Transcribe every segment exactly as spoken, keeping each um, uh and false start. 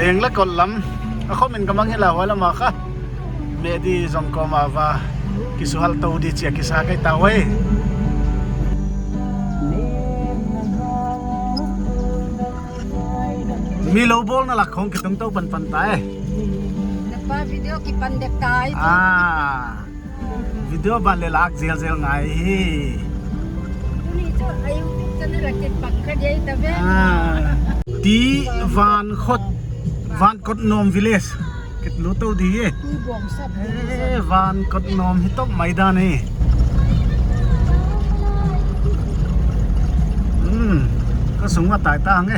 Leng la kot lam, a khawm in ka mang hi la huai lam a kha. Meh di zong kawm a va, kisuhal tou di chia kisa kei ta huai. Mi lou bawlna lak khong kitungtou panpan ta e. Na pa video kipan dek ta e. Ah. Video ban leh lak zelzel ngai hi. Tuni chu a YouTube channel a kipan kha di ta ve. Ah. Ti van khot, van kot nom village. Kilut tou di e. Tui bawng sap. Eh, van kot nom hi top mai dan e. Hmm. Khosung va tai ta nge.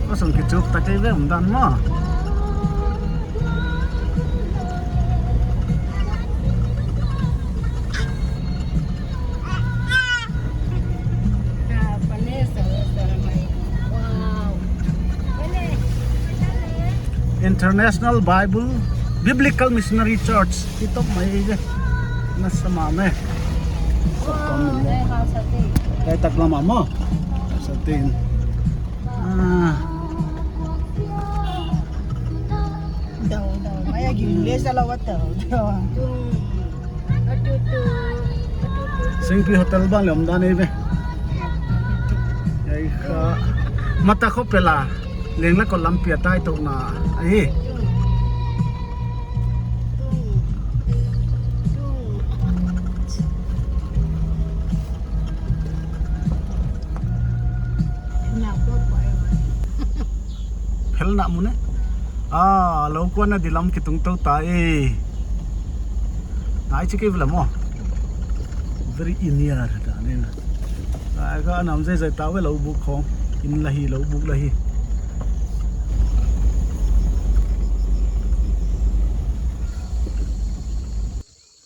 Khosung kichuk ta kei ve um dan maw. International Bible Biblical Missionary Church. Hi top mai e. Na sama me. Dai tak lama maw. Sa tin. Ah. Dau, dau. Mai a gim le sa la wa dau, dau. Singpi hotel bang lem dan e ve. Ai kha. Mata khop pela. Leng la ko lampi a tai tou na. Ai. Phelna mun e. Ah, lou kuan a di lam kitung tou ta e. Nai chi kei vela maw. Very near ta ne na. Ai ka nam zai zai ta ve lou buk khong. In la hi lou buk la hi.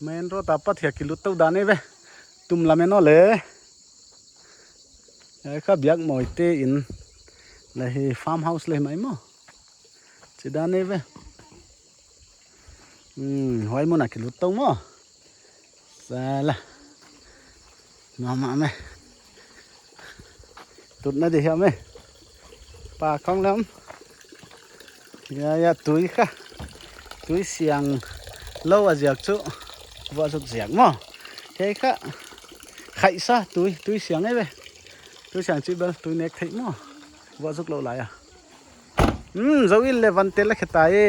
Main road apat hiai kilut tou dan e ve. Tum lam e no le. Ai kha biak mawi te in. La hi farmhouse le mai maw. Chi dan e ve. Hmm, huai mun a kilut tou maw. Sala. Mama me. Tutna di hiam e. Pa khong lam. Ya, ya, tui kha. Tui siang lou a ziak chu. Vua zuk ziak maw. Hiai kha. Khaisa tui, tui siang e ve. Tui siang chi bel, tui nek thei maw. Vua zuk lou lai a. Hmm, zo in le van tel le khe ta e.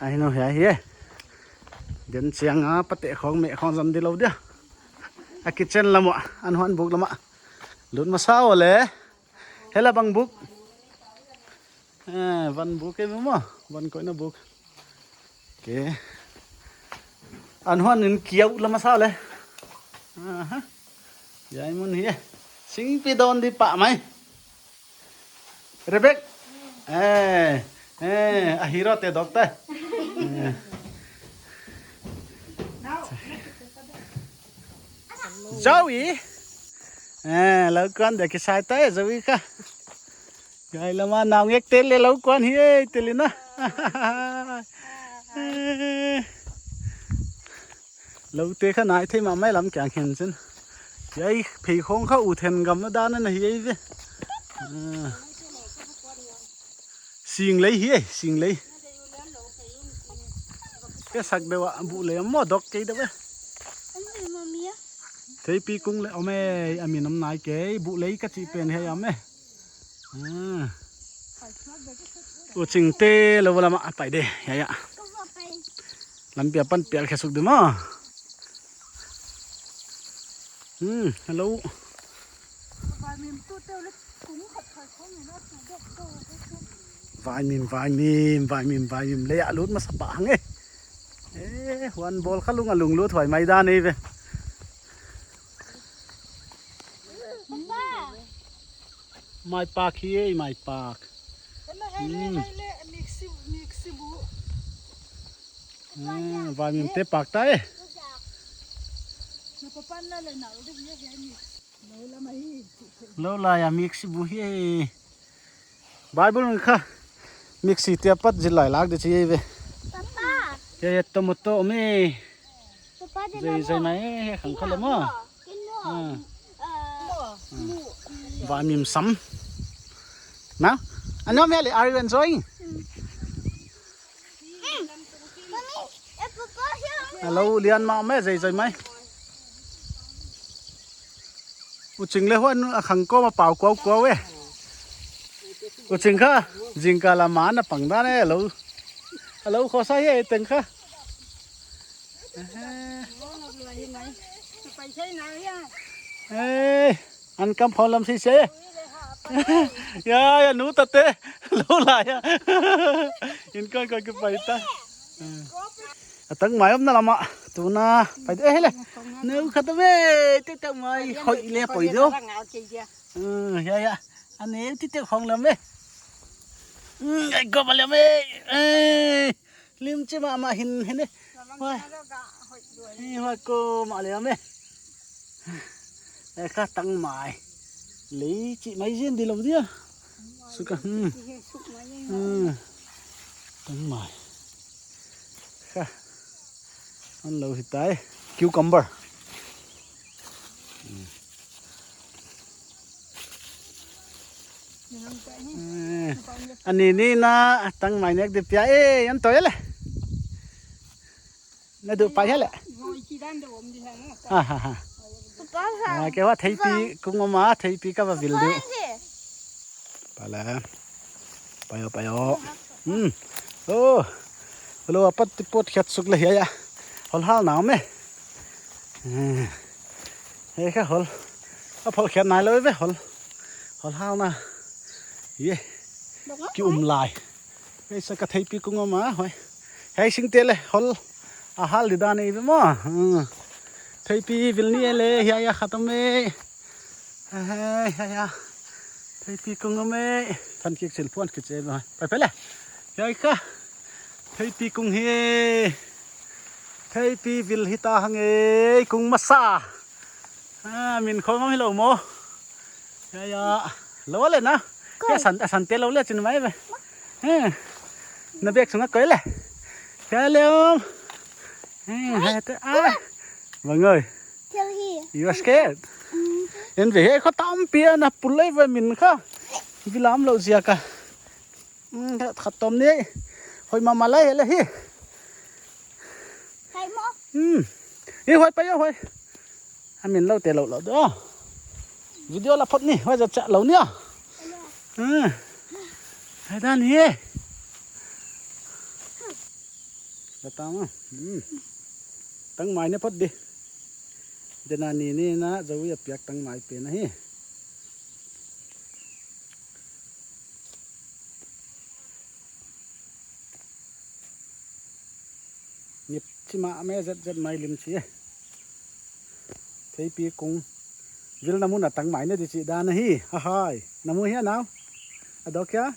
Ai no, hiai hi e. Den chiang a pate khong me khong zam di lou dia. A kitchen lam ah, an huan buk lam ah. Lut masa o le. Hela bang buk. Eh, van buk e maw. Van koina buk. Okay. An huan in kiau lam masa le. Aha. Hiai mun hi e. Singpi don di pa mai. Rebek. Eh, eh, a hero te doctor. Eh. Zoe. Eh, lou kuan dia kisai ta e Zoe kha. Hiai lama nau ngek tel le lou kuan hi e, tel in a. Lou te kha nai thei mahmah lam kiang khen chen. Hiai phei khong kha u then gam na dan na hi e ve. Ah. Sing lei hi e, sing lei. Ke sak deuh a buh lei maw dok kei deuh e. Theipi kung le om e, a min om nai kei, buh lei ka chih pen hiai om e. Ah. U Chingte lou lama pai de, ya, ya. Lampi apan piak khe suk di maw. Hmm, hello. Vaimim, vaimim, vaimim, vaimim. Lei a lut masa pah hang e. Eh, huan bawl kha lung a lunglut huai mai dan e ve. Papa. Mai pak hi e, mai pak. Hmm. Hmm, vaimim te pak ta e. Lou lai a mix bu hi e. Bible kha mix hi te apat zil lai lak di chi e ve. Papa. Ya, ya, tomato me. Papa, de zai, zai mai e, khang kha le maw. Kin no. Ah. Ah. Vai mim sam. Na? Ano mele, are you enjoying? A lou lian mahmah e, zai zai mai. U Ching leh huan a khang kawm a pau kuau kuau e. U Ching kha, zingkal a man a pang dan e, a lou. A lou khosa hi e teng kha. Ei, an kam khong lam sise. Ya, ya, nu tate. Lou lai a. In kon kon kipai ta. A tang mai omna lam ah. Tuna. Pai de, eh, le. Neu khat ve. Te tang mai. Hoi le poi do. Ya, ya. Ane ti te khong lam e. Ai ko ba lam e. Lim chi mahmah hin hin e. Huai. Huai ko ma le me. E kha tang mai. Lei chi mai zen di lou dia. Suka. Hmm. Tang mai. Kha. An lou hitai. Cucumber. Ani ni na tang mai nek di pia e, an toi le. Na du pai le. Ha ha ha. Ke wa theipi kung ma theipi ka ba vil du. Pala. Payo payo. Hmm. Oh. Lo apat ti pot khat suk le ya ya. Hol hal na me. He kha hol. A phol khiat nai lou ve hol. Hol hal na. Ye. Ki um lai. Hei sa ka theipi kung ma hoi. Hei sing te le hol. A hal di dan ei ve mo. Theipi vil ni le hiai a khatam e. Hei hei hei. Theipi kung om e. Than kik sil puan kik che ma. Pai pai le. Hiai kha. Theipi kung hi. Theipi vil hita hang e, kung masa. Ah, min khol mang hi lou mo. Ya ya. Lou le na. Ke san, san te lou le chin mai ve. Eh. Na bek sunga koi le. Ya le om. Eh, hai te. Ah. Bang oi. Tell he. You are scared. En ve he kho tampi ana pulai ve min kha. Vilam lou zia ka. Hmm, khat tom ni. Hoi mama lai le hi. Hai mo. Hmm. Hi hoi pa yo hoi. Amin lou te lou lou do. Video la phot ni, hoi za cha lou ni a. Hmm. Hai dan hi. Kata ma. Hmm. Tang mai ne phot di. Dena ni ni na zo ya piak tang mai pe na hi. Nip chima me zet zet mai lim chi e. Theipi kung vil na mun a tang mai na di chi dan ahi. Ha hai. Na mu hia nau? A dok hia?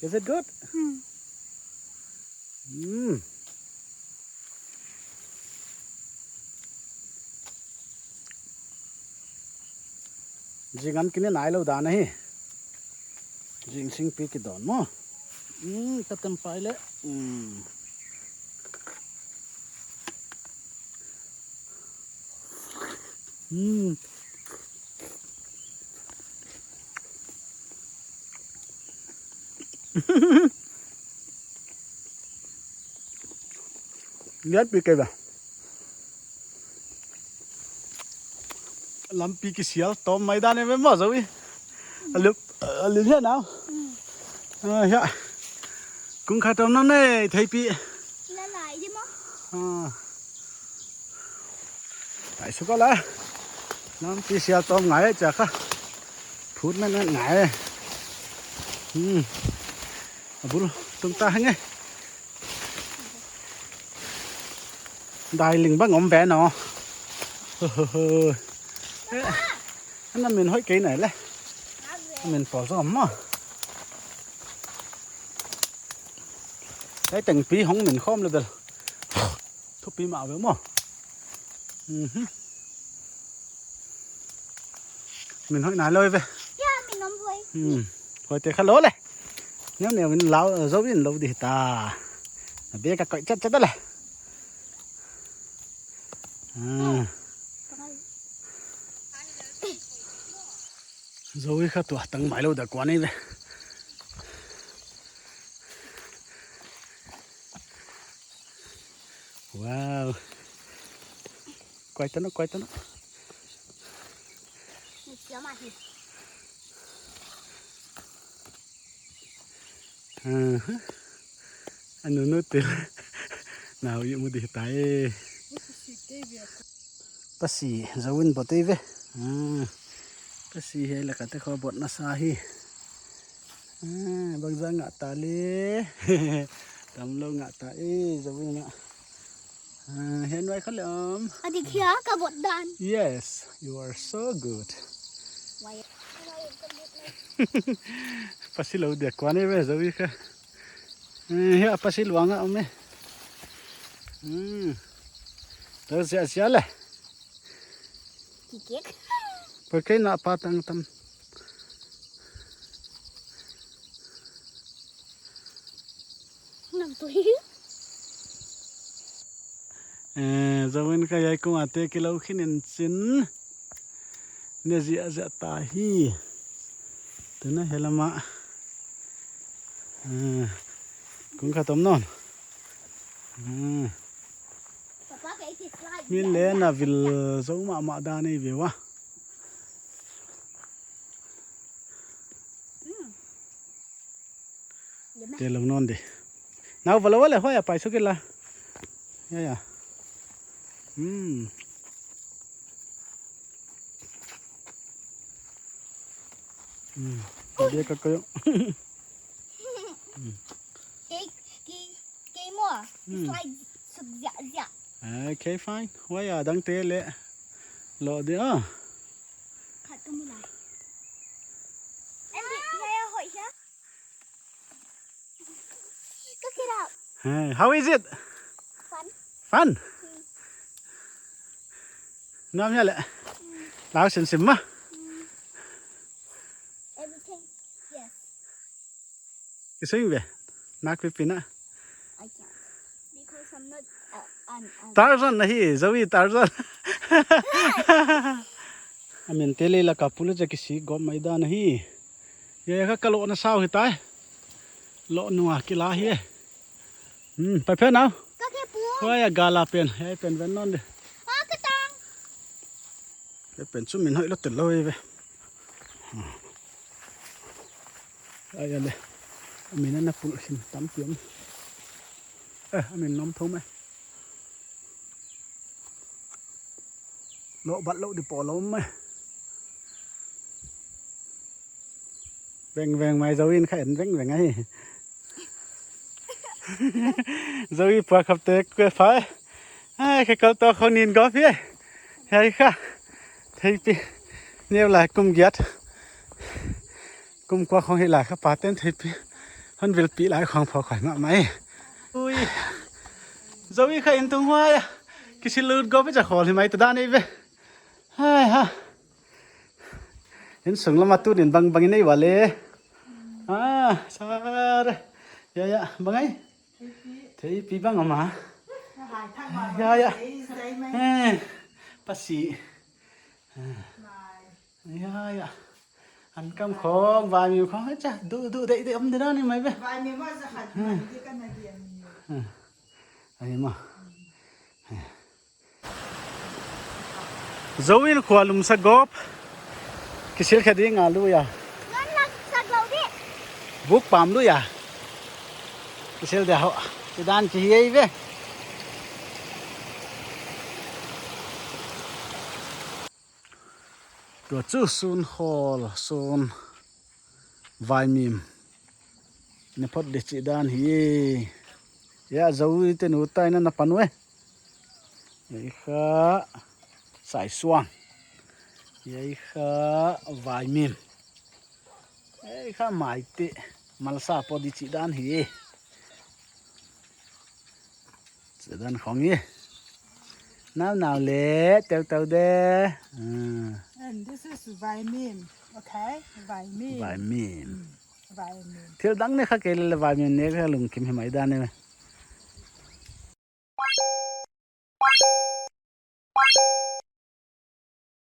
Is it good? Hmm. Zing an kine nai lou dan ahi. Zing singpi ki don mo. Hmm, ka tem pai le. Hmm. Hmm. Lian pi ke ba. Lampi kisial tom mai dan em em maw Zoe. Alu, alu ya nau. Ah, ya. Kung kha tom nam nei theipi. La lai di maw. Ah. Ai su ka la. Lampi sial tom ngai cha kha. Phut men men ngai. Hmm. Abul tung ta henge. Dai ling bang om ve no. Ana min hoi kei nai le. Min pol zo ma. Ai teng pi hong min khom le bel. Thupi ma ve mo. Mhm. Min hoi nai lou ve. Ya, min om voi. Hmm. Hoi te kha lou le. Neu neu in lau, zo in lou di ta. Na be ka koi chat chat le. Ah. Zoe kha tua tang mai lou dia kuan ei ve. Wow. Kuai ta na, kuai ta na. Aha. Anu nu til. Nau i mu di tai. Pasi, Zoe in bot ei ve. Ah. Pasi hiai laka te khong bot na sa hi. Ah, bangzah ngah ta le. Tam lou ngah ta e, Zoe ngah. Ah, hiai nuai kha leh om. A dik hia ka bot dan. Yes, you are so good. Why? Pasi lou dia kuan ei ve, Zoe kha. Eh, hiai pasi luang a om e. Hmm. Tou sia sia le. Kikik. Por ke na pa tang tam. Nam tu hi. Eh, Zoe in kha hiai kum a te kilou khin in chin. Ne ziahziah ta hi. Tuna hiai lam ah. Ah, kong khat om nawn. Ah. Min le na vil zou mahmah dan ei ve ua. Te lou nawn di. Nau va lou le huai a pai suk inla. Ya, ya. Hmm. Hmm. Ka dia ka koyo. Hmm. Kei, kei, kei maw. Hmm. Slide suk ziahziah. Okay, fine. Huai a dang te le. Lou di a. Khat ka mu lai. Em, ya, ya, hoih hia. Check it out. Hey, how is it? Fun. Fun? Hmm. Nuam hia le. Hmm. Lau sim sim maw. Hmm. Everything. Yes. Ki swing ve. Nak pipi na. I can't. Because I'm not, uh, an, an Tarzan na hi, Zoe Tarzan. A min te le la ka pulu cha ki si gom mai dan hi. Ya, ya, ka, ka lou na sau hi tai. Lou nung a ki la hi e. Hmm, pai phen nau. Ka ke pu. Huai a gala pen, hiai pen ven nawn di. Ah, ka tang. Hiai pen chu min hoih lou tel lou hi ve. Ai a le. A min a na pul khin tampi om. Eh, a min nom thou mai. Lou bat lou di po lou mai. Veng veng mai Zoe in kha en veng veng ahi. Zoe pua khap te kue phai. Ai, khe kal to khong nin go phi. Hiai kha. Theipi. Neu lai kum giat. Kum kua khong hi lai kha pa ten theipi. Hon vil pi lai khong pho khoi mahmah e. Ui. Zoe kha in tung huai a. Kisil lut go pe cha khol hi mai ta dan ei ve. Hai ha. In sung lam a tun in bang bang in ei ua le. Ah, sar. Ya, ya, bang ai. Theipi bang ama. Ya, ya. Eh, pasi. Ya, ya. An kam khong, vaimim khong, cha, du, du, dei, dei, om de dan ni mai ve. Vaimim ma za khat, hmm, mai di ka na di an ni. Hmm. Ai ma. Zoe in khua lum sa gop. Kisil khe ding a lui a. Ngan lak sak lou di. Buk pam lui a. Kisil de ho. Ti dan ki hi ei ve. Tua chu sun khawl, sun vaimim. Na phot di chih dan hi e. Ya, Zoe te nu tai na na pan ve. Ei kha saisuan. Ei kha vaimim. Ei kha maite. Malsa phot di chih dan hi e. Chih dan khong e. Nau nau le, teu teu de. Hmm. And this is vaimim, okay? Vaimim. Vaimim. Mm, vaimim. Thil dang ne kha kei le vaimim ne kha lungkim hi mai dan ne.